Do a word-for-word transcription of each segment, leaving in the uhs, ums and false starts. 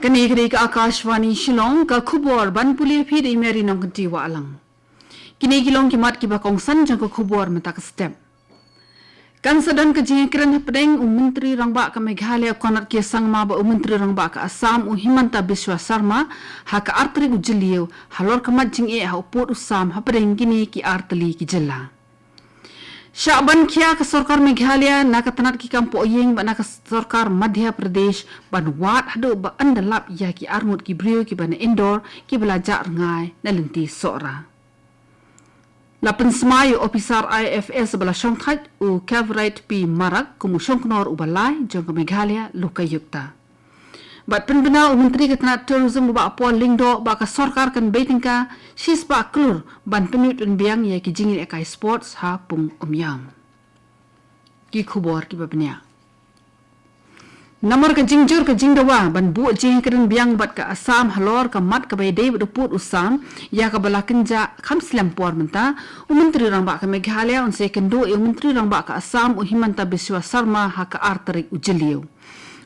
Kane ka dei ka Akashvani Shillong, ka khubor ban pule phi da i Mary Nongkynti Wahlang. Kine ki long ki mat kiba kongsan jong ka khubor mynta ka step. Kan sa don ka jingïakren hapdeng u Myntri Rangbah ka Meghalaya u Conrad K Sangma bad u Myntri Rangbah ka Assam u Himanta Biswa Sarma ha ka ar tarik u Jylliew halor ka mat jingeh ha u pud u sam hapdeng kine ki ar tylli ki jylla. Shah ban khia ka sorkar Meghalaya na ka tnat ki kam pohïing bad na ka sorkar Madhya Pradesh ban wad haduh ba yn da lap ïa ki arngut ki briew kiba na Indore kiba la jah rngai na lynti Sohra. La pynsmai u ophisar I F S ba la shongthait u Kavright P Marak kum u shongknor uba lai jong ka Meghalaya Lokayukta. Bad pynbna u Myntri ka tnat Tourism u Bah Paul Lyngdoh ba ka sorkar kan bei tyngka shispah klur ban pynmih pynbiang ïa ki jingïalehkai sports ha Pung Umïam. Ki khubor kiba bniah. Namar ka jingjur ka jingdawa ban buh jingïakren biang bad ka Assam halor ka mat kaba ïadei bad u pud u sam ïa kaba la kynjah kham slem por mynta, u Myntri Rangbah ka Meghalaya un sa ïakynduh ïa u Myntri Rangbah ka Assam u Himanta Biswa Sarma ha ka ar tarik u Jylliew.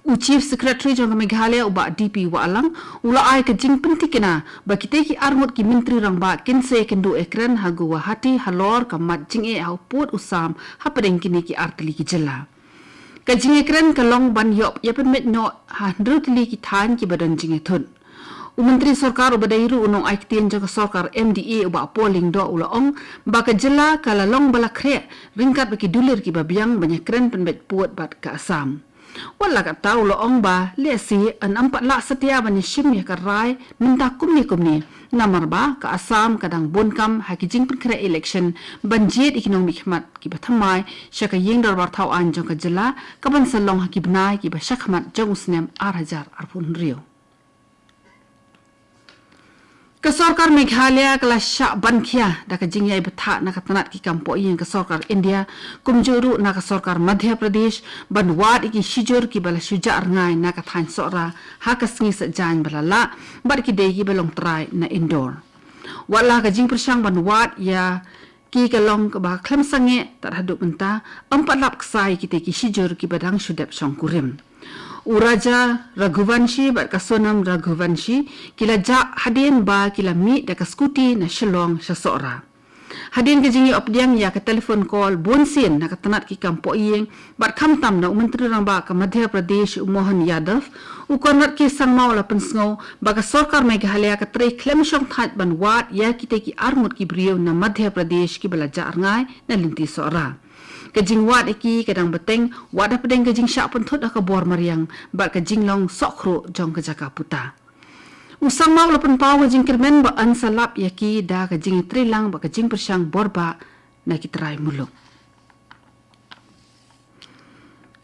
U Chief Secretary jong ka Meghalaya u Bah D P Wahlang u la ai ka jingpynthikna ba kitei ki arngut ki Myntri Rangbah kin sa ïakynduh ïakren ha Guwahati halor ka mat jingeh ha u pud u sam hapdeng kine ki ar tylli ki jylla. Ka jingïakren ka long ban ïoh ïapynmih noh ha hynriew tylli ki thaiñ kiba don jingïathut. U Myntri Sorkar uba dei ruh u nongai ktien jong ka sorkar M D A u Bah Paul Lyngdoh u la ong ba ka jylla ka la long ba la khreh ryngkat bad ki dulir kiba biang ban ïakren pynbeit pud bad ka Assam. Wat la katta u la ong ba lehse yn ym pat lah satia ban ïashim ïa ka rai mynta kumne kumne. Namar ba ka Assam ka dang bun kam ha ki jingpynkhreh election ban jied ïa ki nongmihkhmat kiba thymmai sha ka ïing dorbar thaw aiñ jong ka jylla kaban sa long ha ki bnai kiba shakhmat jong u snem ar hajar arphew hynriew. Ka sorkar Meghalaya ka la shah ban khia da ka jingïai bthah na ka tnat ki kam pohïing ka sorkar India kumjuh ruh na ka sorkar Madhya Pradesh ban wad ïa ki shijur kiba la shu jah rngai na ka thaiñ Sohra ha ka sngi Saitjaiñ ba la lah bad ki dei kiba long trai na Indore. Wat la ka jingpyrshang ban wad ïa ki ka long kaba khlem sangeh tad haduh mynta, ym pat lap ksai kitei ki shijur kiba dang shu dep shongkurim. U Raja Raghuvanshi bad ka Sonam Raghuvanshi ki la jah hadien ba ki la mih da ka scooty na Shillong sha Sohra. Hadien ka jingïoh pdiang ïa ka telephone call bunsien na ka tnat ki kam pohïing bad khamtam na u Myntri Rangbah ka Madhya Pradesh u Mohan Yadav, u Conrad K Sangma u la pynsngew ba ka sorkar Meghalaya ka trei khlem shongthait ban wad ïa kitei ki arngut ki briew na Madhya Pradesh kiba la jah rngai na lynti Sohra. Ka jingwad ïa ki ka dang bteng wat hapdeng ka jingshah pynthut ha ka bor mariang bad ka jinglong sohkhruh jong ka jaka puta. U Sangma u la pynpaw ka jingkyrmen ba yn sa lap ïa ki da ka jingïatreilang bad ka jingpyrshang bor bah na ki trai muluk.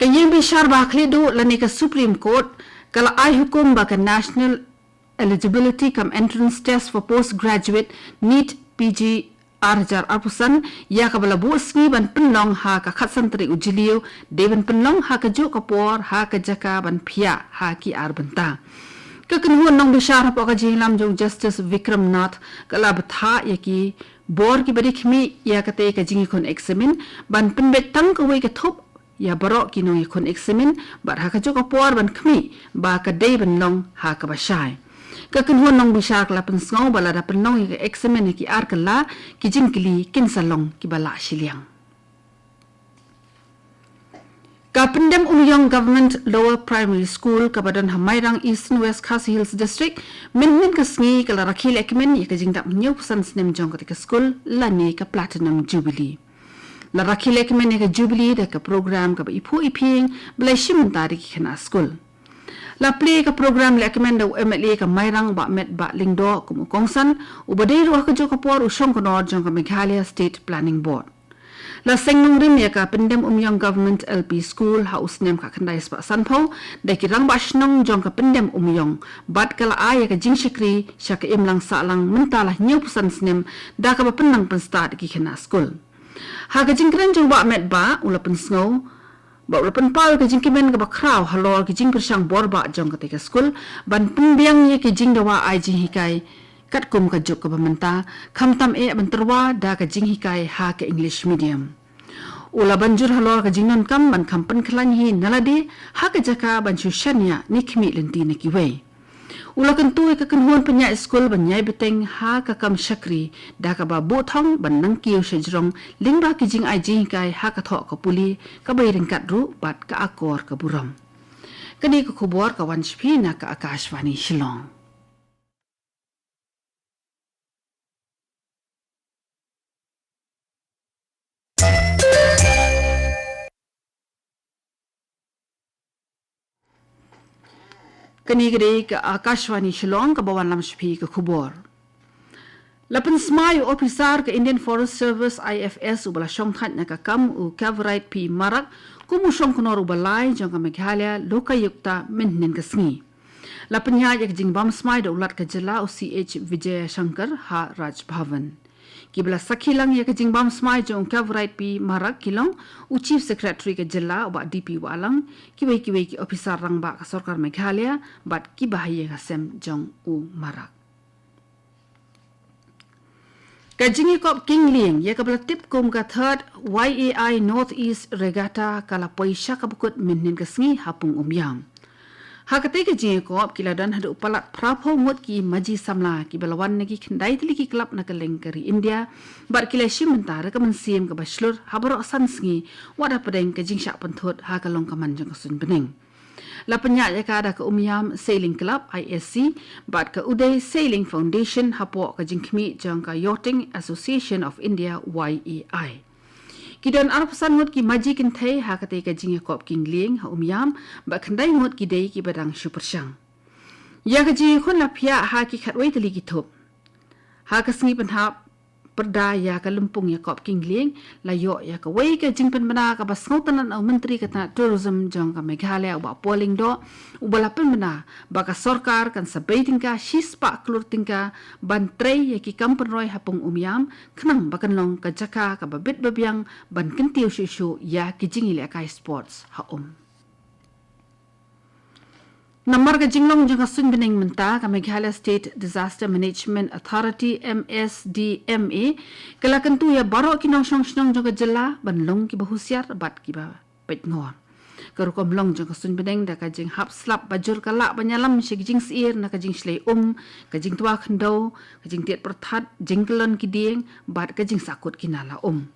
Ka ïing bishar ba khlieh duh lane ka Supreme Court ka la ai hukum ba ka National Eligibility cum Entrance Test for Postgraduate, NEET P G ar hajar arphew san, ïa kaba la buh sngi ban pynlong ha ka khatsan tarik u Jylliew, dei ban pynlong ha kajuh ka por ha ka jaka ban phiah ha ki ar bynta. Ka kynhun nongbishar hapoh ka jingïalam jong Justice Vikram Nath ka la bthah ïa ki bor kiba dei khmih ïa katei ka jingïakhun eksamin ban pynbeit tang kawei ka thup ïa baroh ki nongïakhun eksamin bad ha kajuh ka por ban khmih ba ka dei ban long ha kaba shai. Ka kynhun nongbishar ka la pynsngew ba lada pynlong ïa ka eksamin ha ki ar kylla, ki jingkylli kin sa long kiba lah shiliang. Ka Pyndem Umïong Government Lower Primary School kaba don ha Mairang, Eastern West Khasi Hills District, mynhynnin ka sngi ka la rakhe lehkmen ïa ka jingdap hynñiewphew san snem jong katei ka skul lane ka Platinum Jubilee. La rakhe lehkmen ïa ka Jubilee da ka program kaba iphuh iphieng ba la ïashim bynta da ki khynnah skul. La plie ïa ka program lehkmen da u M L A ka Mairang Bah Metbah Lyngdoh kum u kongsan, uba dei ruh ha kajuh ka por u shongknor jong ka Meghalaya State Planning Board. La seng nongrim ïa ka Pyndem Umïong Government L P School ha u snem khatkhyndai spah sanphew da ki rangbah shnong jong ka Pyndem Umïong bad ka la ai ïa ka jingshakri sha ka imlang sahlang mynta la hynñiewphew san snem da kaba pynnang pynstad ïa ki khynnah skul. Ha ka jingkren jong Bah Metbah u la pynsngew ba u la pynpaw ïa ka jingkmen kaba khraw halor ki jingpyrshang bor bah jong katei ka skul ban pynbiang ïa ki jingdawa ai jinghikai katkum ka juk kaba mynta, khamtam eh ban tyrwa da ka jinghikai ha ka English medium. U la ban jur halor ka jingdonkam ban kham pynkhlaiñ hi na lade ha ka jaka ban shu shaniah ne khmih lynti na kiwei. U la kyntu ïa ka kynhun pynïaid skul ban ïai bteng ha ka kam shakri da kaba buh thong ban nang kiew sha jrong lyngba ki jingai jinghikai ha ka thoh ka pule, kaba ïa ryngkat ruh bad ka akor ka burom. Kane ka khubor ka wan sha phi na ka Akashvani Shillong. Kane ka dei ka Akashvani Shillong kaba wanlam sha phi ka khubor. La pynsmai u ophisar ka Indian Forest Service, I F S, uba la shongthait na ka kam, u Kavright P Marak, kum u shongknor uba lai jong ka Meghalaya Lokayukta mynhynnin ka sngi. La pynïaid ïa ka jingbam smai da u Lat ka jylla, u C H Vijayashankar, ha Raj Bhavan. Kiba la sakhi lang ïa ka jingbam smai jong u Kavright P Marak ki long u Chief Secretary ka jylla, u Bah D P Wahlang, kiwei kiwei ki ophisar rangbah ka sorkar Meghalaya bad kiba ha ïing ha sem jong u Marak. Ka jingïakop kynglieng ïa kaba la tip kum ka Third Y A I North East Regatta ka la poi sha kaba kut mynhynnin ka sngi ha Pung Umïam. Ha katei ka jingïakop ki la don haduh palat phra phew ngut ki maji samla kiba la wan na ki khyndai tylli ki klab na kylleng ka ri India bad ki la shim bynta da ka mynsiem kaba shlur ha baroh san sngi, wat hapdeng ka jingshah pynthut ha ka long ka man jong ka suiñ bneng. La pynïaid ïa ka da ka Umïam Sailing Club, I S C, bad ka Uday Sailing Foundation hapoh ka jingkhmih jong ka Yachting Association of India, Y A I. Ki don arphew san ngut ki maji kynthei ha katei ka jingïakop kynglieng ha Umïam, bad khyndai ngut ki dei kiba dang shu pyrshang. Ïa ka jingïakhun la phiah ha ki khatwei tylli ki thup. Ha ka sngi pynhap pyrda ïa ka lympung ïakop kynglieng, la ïoh ïa kawei ka jingpynbna kaba sngewtynnat na u Myntri ka tnat Tourism jong ka Meghalaya, u Bah Paul Lyngdoh, uba la pynbna ba ka sorkar kan sa bei tyngka shispah klur tyngka ban trei ïa ki kam pynroi ha Pung Umïam, khnang ba kan long ka jaka kaba bit ba biang ban kyntiew shuh shuh ïa ki jingïalehkai sports ha um. Namar ka jinglong jong ka suiñ bneng mynta, ka Meghalaya State Disaster Management Authority, M S D M A, ka la kyntu ïa baroh ki nongshong shnong jong ka jylla ban long kiba husiar bad kiba peit ngor. Ka rukom long jong ka suiñ bneng da ka jinghap slap ba jur ka lah ban ïalam sha ki jingsyier na ka jingshlei um, ka jingtwa khyndew, ka jingtied pyrthat, jingkyllon ki dieng bad ka jingsahkut ki nala um.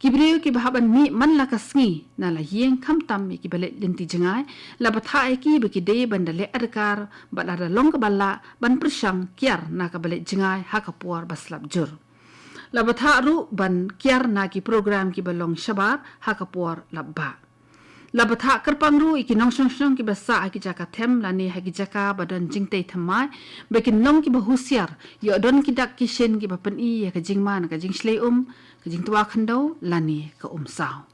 Ki briew kiba hap ban mih man la ka sngi na la ïing, khamtam ïa kiba leit lynti jngai, la bthah ïa ki ba ki dei ban da leh adkar bad lada long kaba lah ban pyrshang kiar na kaba leit jngai ha ka por ba slap jur. La bthah ruh ban kiar na ki program kiba long shabar ha ka por lap bah. La bthah kyrpang ruh ïa ki nongshong shnong kiba sah ha ki jaka them lane ha ki jaka ba don jingtei thymmai ba kin long kiba husiar, ïoh don ki dak ki shin kiba pyni ïa ka jingma na ka jingshlei um, ka jingtwa khyndew lane ka umsaw.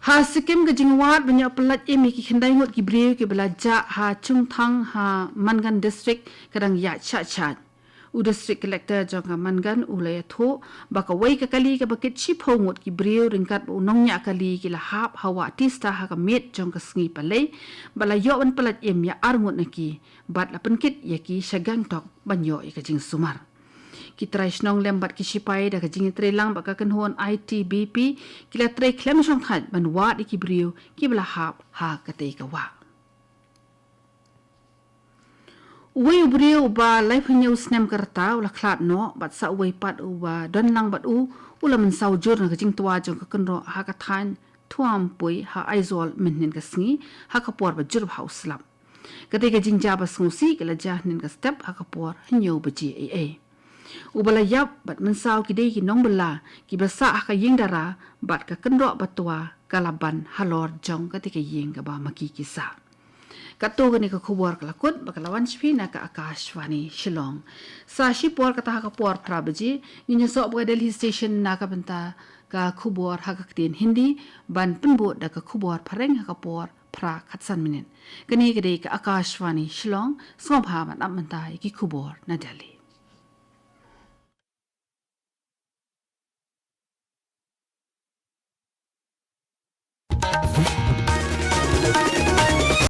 Ha Sikkim, ka jingwad ban ïoh pyllait im ïa ki khyndai ngut ki briew kiba la jah ha Chungthang ha Mangan District ka dang ïaid shah shah. U District Collector jong ka Mangan u la ïathuh ba kawei ka kali kaba kit shiphew ngut ki briew ryngkat bad u nongñiah kali ki la hap ha wah Teesta ha ka miet jong ka sngi Palei, bad la ïoh ban pyllait im ïa ar ngut na ki bad la pynkit ïa ki sha Gangtok ban ïoh ïa ka jingsumar. Ki trai shnong lem bad ki shipai da ka jingïatreilang bad ka kynhun I T B P ki la trei khlem shongthait ban wad ïa ki briew kiba la hap ha katei ka wah. Uwei u briew uba laiphew hynñiew snem ka rta u la khlad noh, bad sa uwei pat uba don lang bad u, u la mynsaw jur na ka jingtwa jong ka kynroh ha ka thaiñ Thuampui ha Aizawl mynhynnin ka sngi ha ka por ba jur bha u slap. Katei ka jingjia ba sngewsih ka la jia hynnin ka step ha ka por hynñiew baje eiei. Uba la ïap bad mynsaw ki dei ki nongbylla kiba sah ha ka ïing dara bad ka kynroh ba twa ka la ban halor jong katei ka ïing kaba ma ki ki sah. Katto kane ka khubor ka la kut bad ka la wan sha phi na ka Akashvani Shillong. Sa shipor kata ha ka por phra baje ngin ïasoh bad ka Delhi Station na ka bynta ka khubor ha ka ktien Hindi, ban pynbud da ka khubor phareng ha ka por phra khatsan minit. Kane ka dei ka Akashvani Shillong, sngewbha ban ap mynta ïa ki khubor na Delhi.